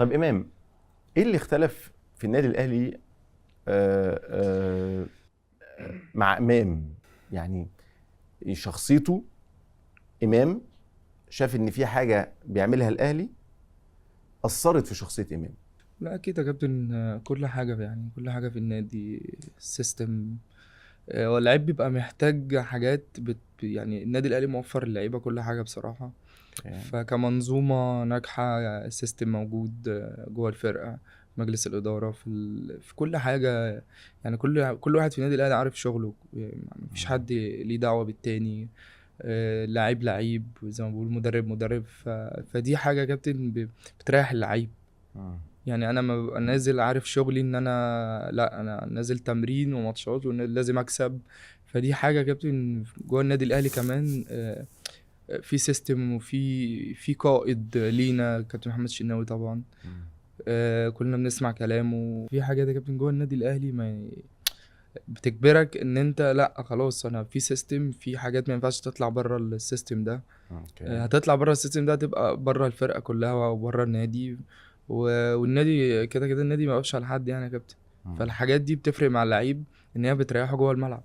طب امام، ايه اللي اختلف في النادي الاهلي آه، مع امام؟ يعني شخصيته، امام شاف ان في حاجة بيعملها الاهلي اثرت في شخصية امام. لا اكيد يا كابتن، كل حاجة يعني، كل حاجة في النادي، ال system، هو اللعيب بيبقى محتاج حاجات يعني النادي الاهلي موفر اللعيبة كل حاجة بصراحة. فكمنظومه ناجحة، ال system موجود جوه الفرقة، مجلس الادارة في كل حاجة يعني. كل واحد في النادي الاهلي عارف شغله، يعني مفيش حد ليه دعوه بالتاني. لعيب لعيب زي ما بقول، مدرب مدرب. فدي حاجة يا كابتن بتريح اللعيب. يعني انا ما ببقى نازل عارف شغلي، ان انا لا انا نازل تمرين وماتشات ولازم اكسب. فدي حاجة يا كابتن جوه النادي الاهلي كمان، في system وفي قائد لينا كابتن محمد الشناوي طبعا. كلنا بنسمع كلامه. في حاجات يا كابتن جوه النادي الاهلي ما بتجبرك ان انت لا خلاص، انا في system، في حاجات ما ينفعش تطلع بره ال system ده. هتطلع بره ال system ده هتبقى بره الفرقة كلها وبره النادي، والنادي كده كده النادي ما وقفش على حد يعني يا كابتن. فالحاجات دي بتفرق مع اللعيب، ان هي بتريحه جوه الملعب.